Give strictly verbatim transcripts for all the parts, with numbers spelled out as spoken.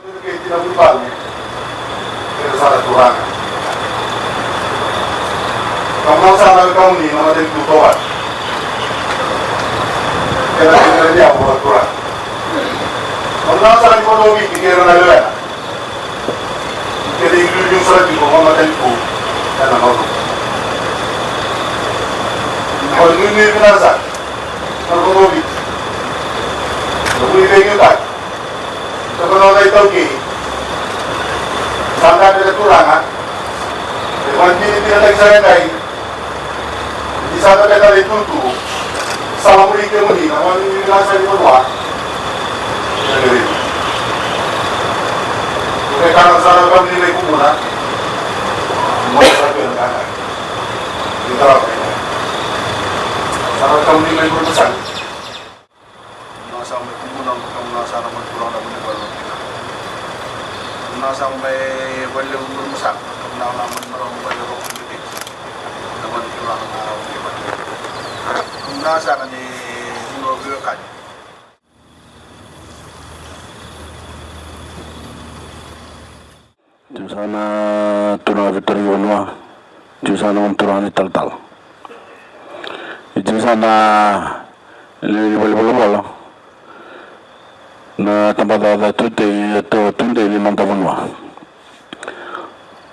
Kei tinaqu i vale, kei na sala turaga. Kemuni na sala, kemuni na matanitu tovata. Kei na kei na liavu vakaturaga. Kemuni na sala ni vanua o Viti kei ira na lewena. Kei na iliuliu sara tiko na matanitu ena gauna. Kemuni na vinaka sara na vanua o Viti. Na vuli veiliutaki. Sa vanua na iTaukei. Sa dabe na turaga. E vakadinadinataki sara e dai. Ni sa dabe na itutu. Sa lamuri kemuni na vanua ni lasa ni vanua. Sa gere. Ko e kana sa na kemuni na ikukuna. Mo sa kena kana. Ni tara. Sa na kemuni na ikukuna sa. Kemuni na sa mai kubuna, kemuni na sa na mai turaga na vunivalu. Kemuni na sa mai vale vunivalu sa, kemuni na na mai mara vale vunivalu. Na mai turaga na vunivalu. Kemuni na sa ni vunivalu kani. Tiko saka na turaga veitaravanua, tiko saka na gone turaga ni talatala, tiko saka na lewe ni valenivolavola, na tabacakacaka tutei, e tu, tudei ni noda vanua.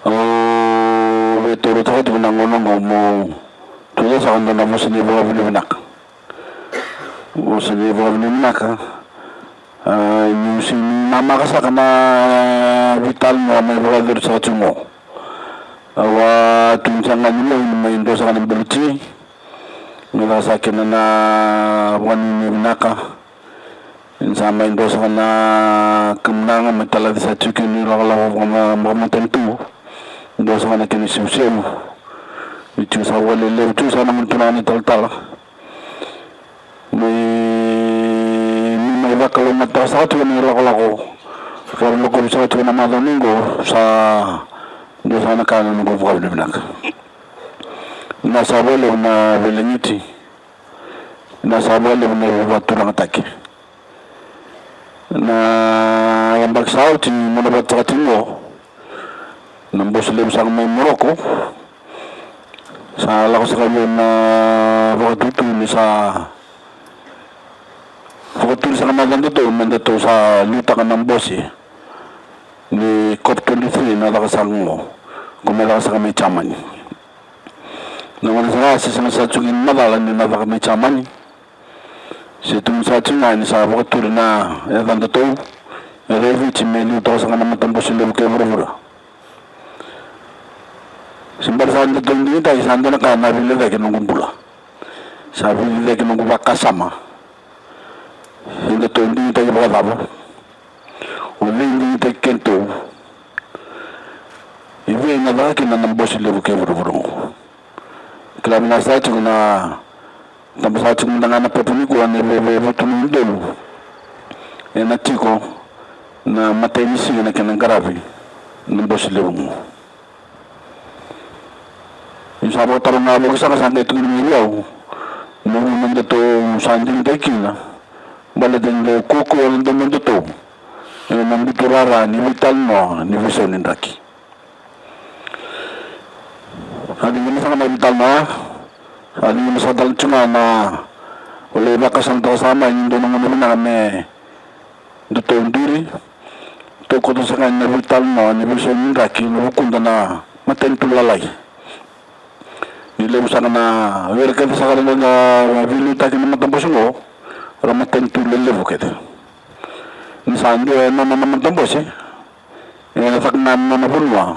Au via taura saka tiko na gauna oqo meu tucake saka e dua na vosa ni vakavinavinaka. Vosa ni vakavinavinaka. A, niu sega ni namaka saka na veitalanoa mai vakayacori saka tiko oqo. Au a tukuna saka ga ni levu ni mai dua saka na baleti. Me caka saka kina na vakanuinui vinaka. Ni sa mai dua saka na kamunaga mai talaci saka tiko kina ni lakolako vakamatanitu. Dua saka na kena isevusevu. Ni tiko saka vakalelevu tiko saka na gone turaga ni talatala. Mai, ni mai vakalougatataka saka tiko na ilakolako. Vakalako saka tiko na macawa ni oqo, sa dua saka na ka na noqu vakavinavinaka. Na sa vakalevu na veilegiti. Na sa vakalevu na veivakaturagataki. Na yabaki sa oti ni nona vakatakataki oqo na bosi levu saka mai Moroko. Sa lako saka vei na vakatutu ni sa vakaturi saka na yacadatou me datou sa liutaka na bosi ni COP twenty-three na caka saka oqo. Ko me caka saka mai Jamani. Na gauna saka se sega saka tiko ni macala ni na caka mai Jamani. Se tukuni saka tiko ga ni sa vakaturi na yacadatou e Viti me liutaka saka na matabose levu kei vuravura. Se bera saka ni datou digitaki, sa dua na ka na vilecaki noqu bula. Sa vilecaki noqu vakasama. Se datou digitaki vakacava? O cei digitaki kedatou? I vei na caka kina na bose levu kei vuravura oqo? Kila vinaka saka tiko na taba saka tiko mada ga na pepa nikua ni veivutunitaki ni dolu. Ena tiko na imatai ni siga na kena qaravi na bose levu oqo. Niu sa vakataroga vakasaqa, sa qai tukuni mai vei au na vuna datou sa digitaki kina. Baleta ni dau kaukaua na domodatou ena buturara ni veitalanoa ni veisau ni draki. A cigi mada saka na veitalanoa, a cigi mada saka tale tiko ga na, o lai vakasamataka saka mai ni dua na gauna vinaka me datou duri, datou kauta saka na veitalanoa ni veisau ni draki ena vukuda na matanitu lalai. Ni levu saka na were kece saka era na veiliutaki na matabose oqo, era matanitu lelevu kece. Ni sa dua e nona na matabose, e na caka ga na nona vanua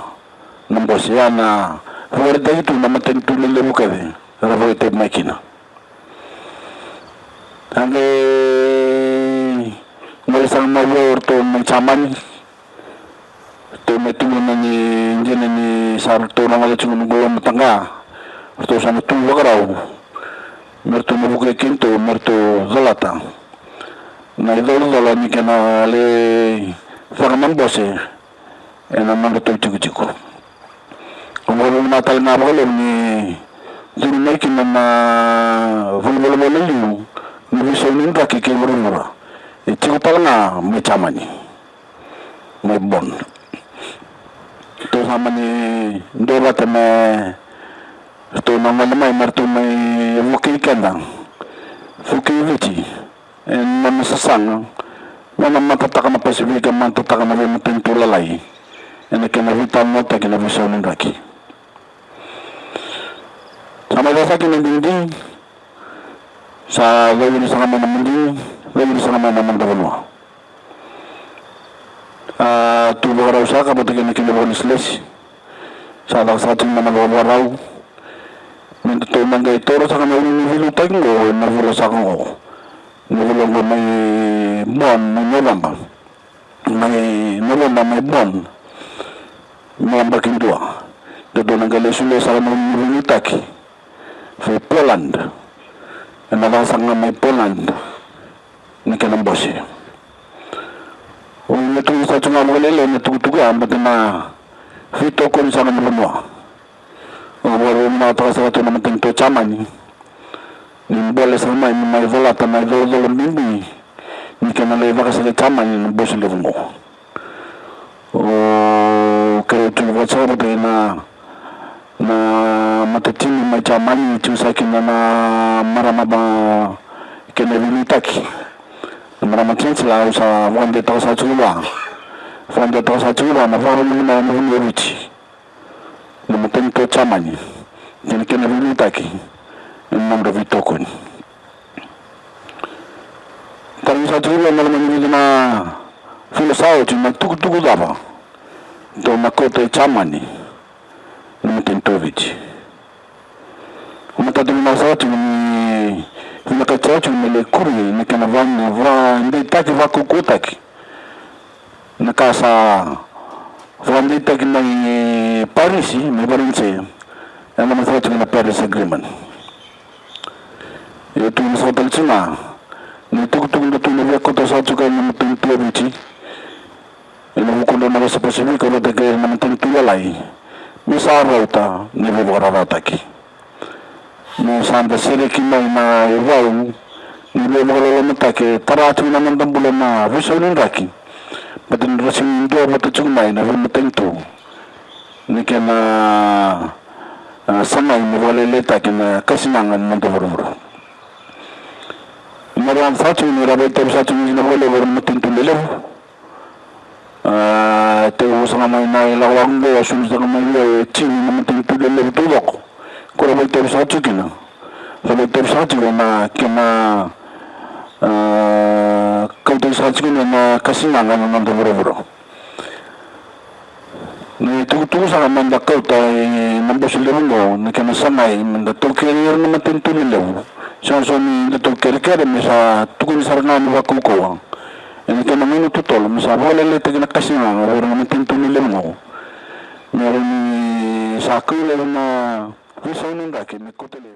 na bose, ia na vakaraitaki tu na matanitu lelevu kece era vakaitavi mai kina. A qai gole saka mai vei au o ratou mai Jamani. Ratou mai tukuna ni dina ni sa ratou rogoca tiko na noqu lomataqa. Ratou sa na tu vakarau me ratou na vukei kedatou me ratou colata na icolacola ni kena lai caka na bose ena nodratou tikotiko. Au vakavinavinaka tale ga vakalevu ni curu mai kina na valenivolavola liu ni veisau ni draki kei vuravura, e tiko tale ga mai Jamani. mai Bon. Ratou sa mani duavata me ratou na gole mai me ratou mai vukei keda, vukei Viti ena nona sasaga me na matataka na Pasifika, matataka na veimatanitu lalai ena kena veitalanoataki na veisau ni draki. Sa mai caka saka na digidigi, sa cau ira saka mai na madigi, cau ira saka mai na noda vanua. A tu vakarau saka vata kei na kena vakalesilesi. Sa caka saka tiko mai na vakavakarau me datou na qai taura saka na ulu ni veiliutaki oqo ena vula saka oqo, na vula oqo mai Bon, mai Noveba, mai Noveba mai Bon, me yabaki dua. Datou na qai lai solia saka na ulu ni veiliutaki vei Poland. Ena caka saka ga mai Poland na kena bose. Au na tukuna saka tiko ga vakalailai na tukutuku ya, baleta na veitokoni saka ni vanua. Au vakavinavinakataka saka tu na matanitu o Jamani ni bole saka mai me mai colata na icolacola bibi ni kena lai caka saka e Jamani na bose levu oqo. O keirau tiko vakasaka vata kei na, na matatimi mai Jamani, tiko saka kina na marama va kena veiliutaki, na marama Chancellor. Au sa vakadeitaka saka tiko vua, vakadeitaka saka tiko vua na vakarau ni vanua o Viti, na matanitu o Jamani kei na kena veiliutaki ena nodra veitokoni. Tarogi saka tiko vua na loma ni vica na vula sa oti, na tukutuku cava tou na kauta e Jamani na matanitu o Viti. Au matata vinaka saka tiko ni vinakati saka tiko me lai kuri na kena va, vakadeitaki, vakaukauwataki na ka sa vakadeitaki mai Parisi, mai Varanise, ena loma saka tiko na Paris Agreement. Ia tukuna saka tale tiko ga na itukutuku datou na via kauta saka tiko ena matanitu o Viti ena vukudrau na Wasa Pasifika vata kei ira na matanitu lalai, me sa rauta na veivakararawataki. Me sa da sereki mai na ivau ni veivakalolomataki e tara tiko na noda bula na veisau ni draki, baleta ni ra sega ni duavata tiko mai na veimatanitu ni kena, a, sagai me vakalailaitaki na kasinaga ni noda vuravura. Me ra saka tiko ni ra vakaitavi saka tiko kina vakalevu vei ira na matanitu lelevu. A, tekivu saka mai na ilakolako oqo, a sulu saka mai vei au e tini na matanitu lelevu taucoko ko ra vakaitavi saka tiko kina. Ra vakaitavi saka tiko na kena, a, kautaki saka tiko na kasinaga na noda vuravura. Na itukutuku saka me da kauta ena bose levu oqo na kena sagai me da taukeri ira na matanitu lelevu. Sega soti ni datou kerekere, me sa tukuni sara ga ni vakaukauwa ena kena gauna totolo me sa vakalailaitaki na kasinaga vei ira na matanitu lelevu oqo, me rawa ni sa kau laivi na veisau ni draki me kauta laivi.